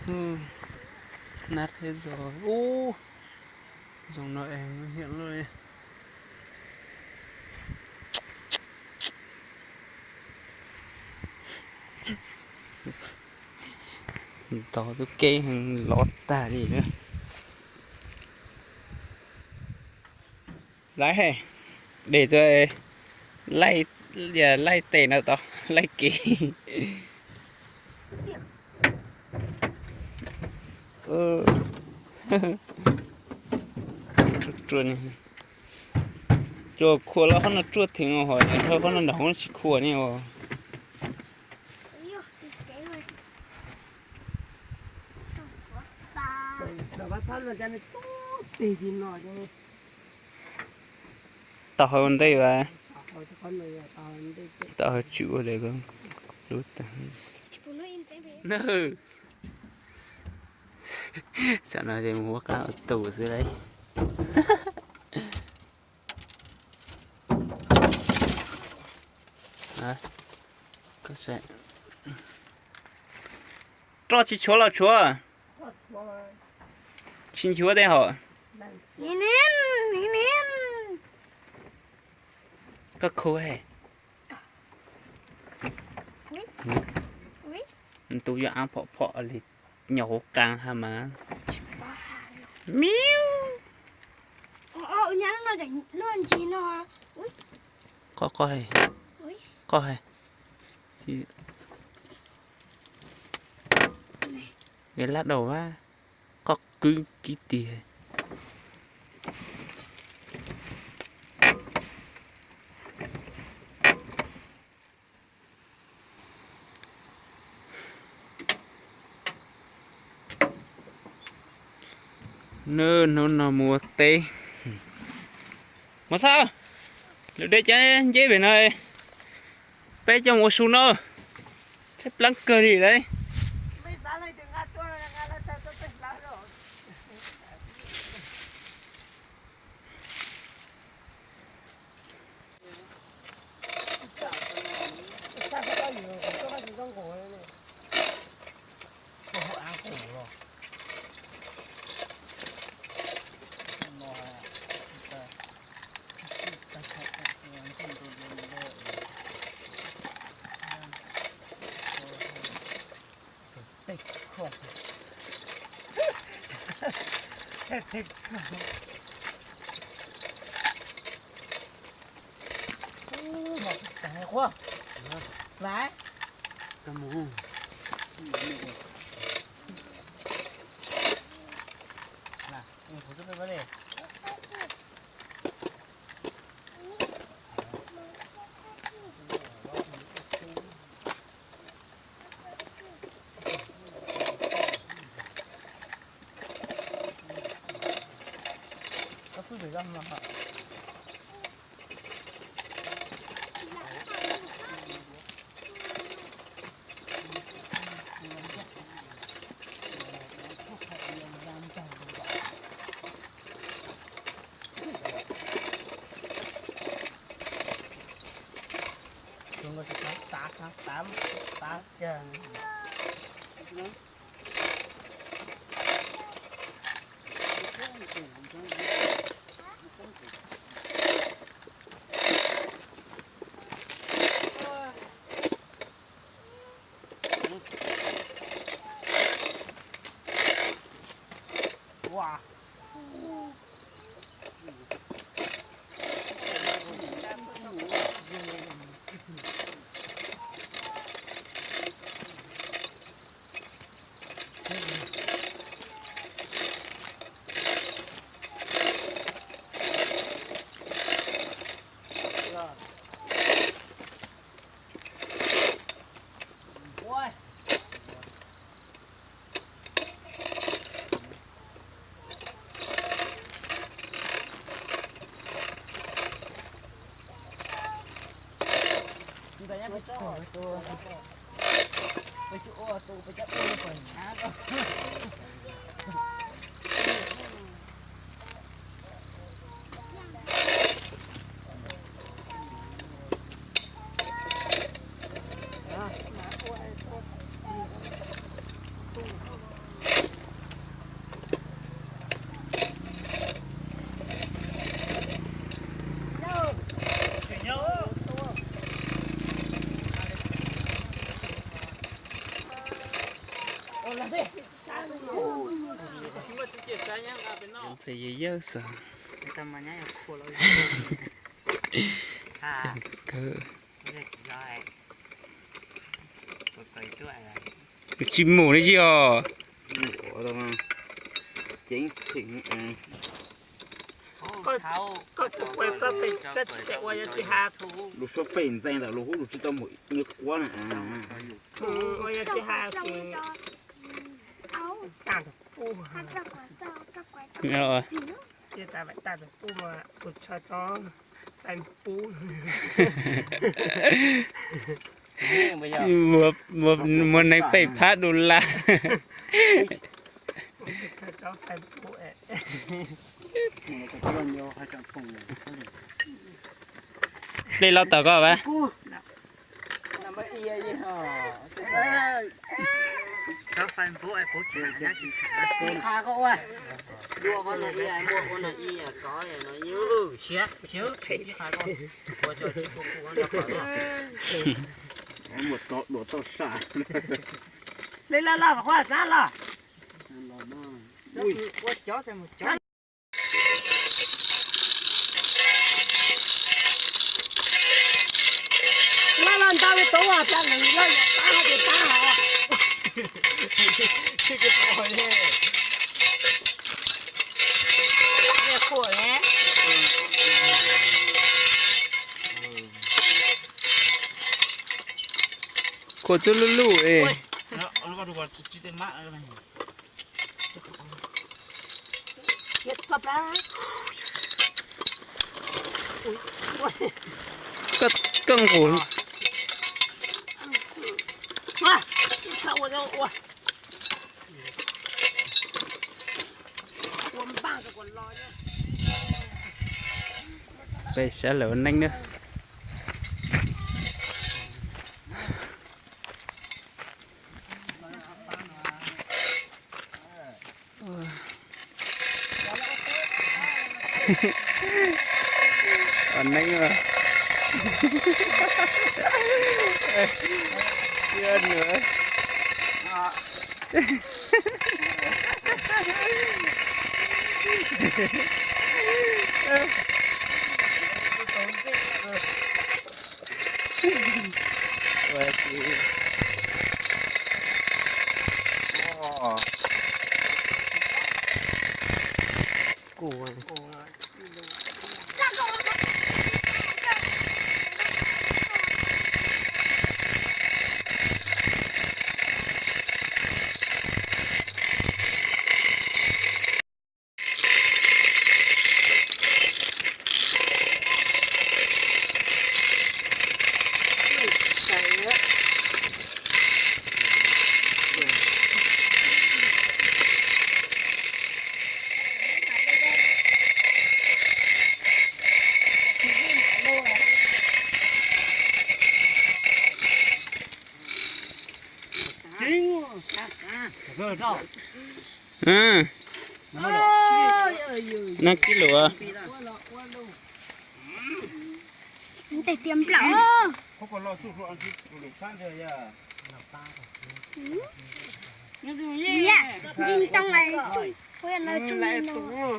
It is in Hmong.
Ub, nab thiab zos ub, zoo no es muaj hiam luaj li. Ntog tub keb heev lov tag li na. Laib he, de tuaj laij, laij tes no tod, laij kev. Ruaj, ruaj, cua khuam los qhov no ruaj theem ho, yog dhau qhov no nram hauv no tsis khuam ni os. Tau hau ntej vas, tau hau tswm ua lawm lub tag. Nawb, tam no ces mus ua qab ua tus xwb lauj. Roj tsis tshuav los tshuav? Tsis nchuav tej hom. Koj khu he. Ntu yuav ab phom phom li nyob hauv qab ha mas. Miu. Qoj qoj he, qoj he. Yog lab daus vas, qoj kwb kib tiag. Nws hnub no mus ua teb. Mus xav, lawv de cov nceb pem no, peb coj mus ua su no, tshaib plab kawg li lauj. Ntxhais yawg yawg xwb. Tsis mus li os. Lus suab pem ntxeev ntawm lus hub lus tsis tau mus nws quab na. Ua yog tsis hais tag ntug pub, tag ntug pub mas kuv tshaj tsob fais pub. Muaj neeg pem phab du las. Dej los tau koj vas. Dej los los, qhua xab los. Loj los ntau li tub, cas nws loj yam tab hais tias tab hos. Khuam txuj luj luj es. Koj nqus. Peb saib lawv ua neej na. Ua neej os. Siab nws. Ua si. Ua. Kuv. Nab kib lus. Tes tias nplaum. Ntsis ntoo, ntsis ntoo, ntsis ntoo.